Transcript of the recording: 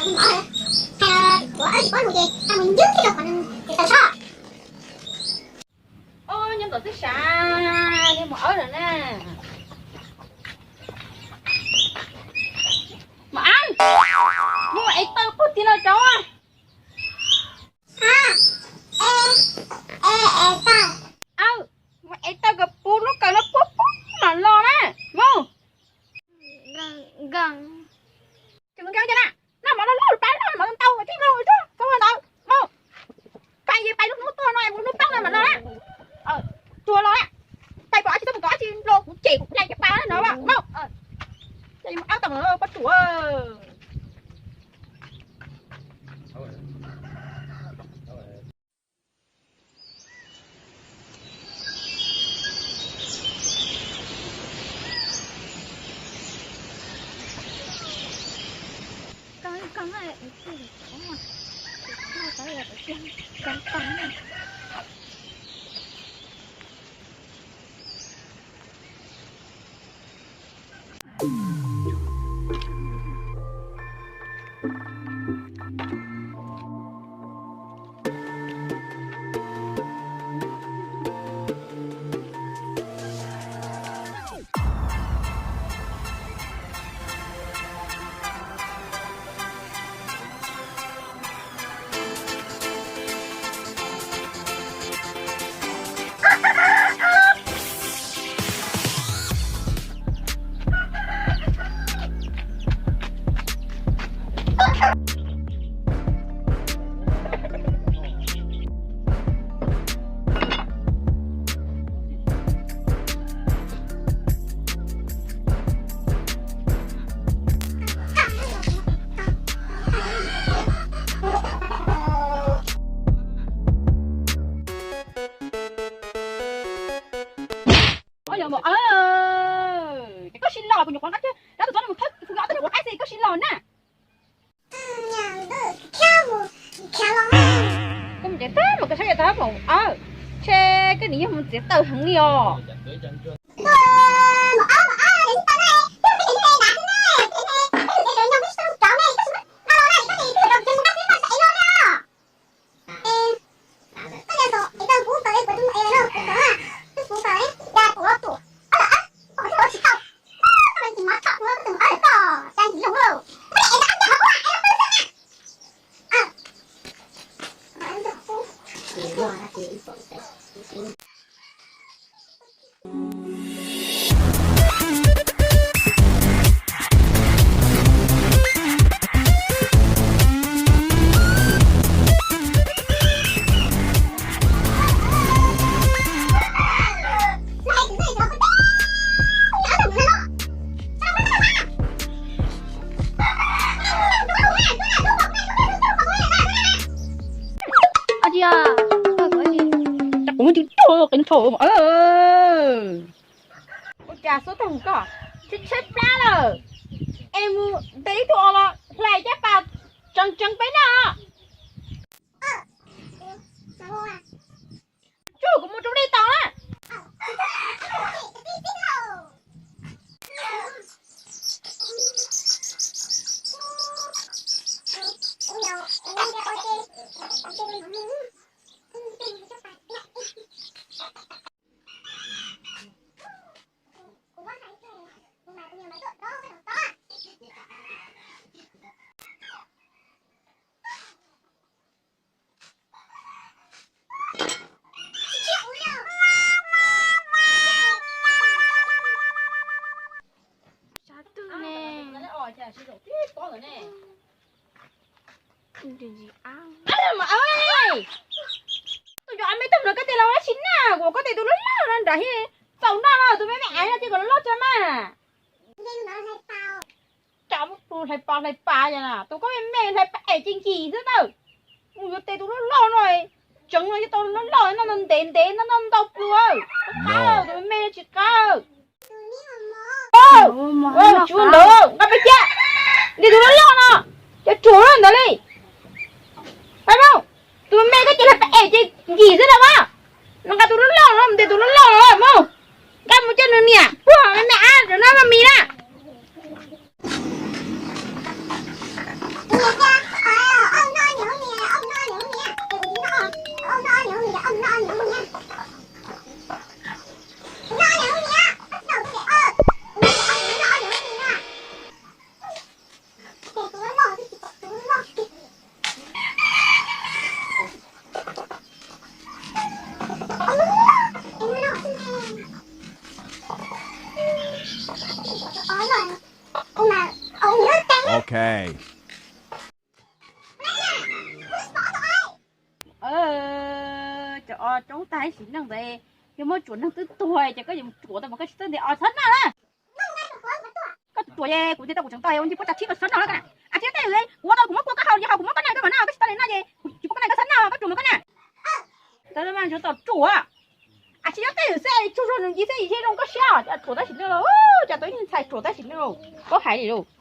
Ua, ua mus ces mus ncwb thiaj rau qhov ces tawg soj. Os, nyob ntawm twb sav, yog Maum Awb lawm na. Maum Awb, mus ev taw puag tid los rau. Aw, mus ev taw kom puv lub kawm no puag puag mam los na. Mus. Ces mus nkag na, noj mov loj loj, pab noj mov ntau thiaj los txog txog ntawd. Mus, pais ces pais lub hnub tuag no mus hnub pab no mam los na. Tuag los na, pais pom dab tsi tuaj mus kom dab tsi los kuv cem kuv hlais cov pab no. Mus, ces mus ab tom pob tsuas. Oj, yog Maum Awb, ces koj sim los kuv nyuam qhuav nqa kiag dab tus txob no mus thawb kuv ob tug nyuam qhuav qaib xwb koj sim los na. Koj mus tsev tag mas koj saib tag Maum Awb, ntshe koj nim yog mus txiav taws heev li os. Kuv muab cw tuag qev thaum. Ua cas xub tag koj tshaib tshaib plab lawm es mus ntes ib tug os los hlais caj pas tseev tseev peb noj. Tsuag kuv mus rau dej tau na. Sab twg ne? Tus yog me tub no koj tes los ua dab tsi na, kuv koj tes tus loj loj no nram hi txaus noj no, tus me me aiv no cia kom loj loj tso mas. Tsam tus hlais pas hlais pas yog na, tus koj me me hlais pas es ces nkis xwb na. Mus yuav tes tus loj loj no, tseev no yuav tau loj loj no, ntev ntev no, noj ntau pluas. Tus me tsis qab. Tsis ua ntawd, nqa peb ciab. Ntes tus loj loj no, cov ruam ntawd li. Pab mus, tus me koj ces hlais pas es ces nkis xwb na mas. No nqa tus loj loj no, ntes tus loj loj no mus. Nqa mus coj nws niam puag me me ab rau noj maj mis na. Cov o roob tag ib sim neej ntawd, yog muab tsuam neeg twb tuag ces koj yuav mus tsuam tau mas koj tsis txawj ntes os, txhob noj na. Koj tsuam ces kuv ntes tau kuv tseem tau ua ncig puab tsa tshib, koj txhob noj na koj na. As tsis yog tej zaum kuv ua tau kuv muab kua koj haus, yog haus kuv muab koj na koj mam noj, koj tsis tau li noj ces kuv tsis pub koj noj, koj txhob noj, koj tsuam mas koj na. Txhob noj, tsuam. As tsis yog tej zaum xwb, tsuag zog nws ncig xwb, yog zoo koj siab, tsuam tab sis ne, cas tau ib ntxhais tsuam tab sis ne, koj hais li lauj.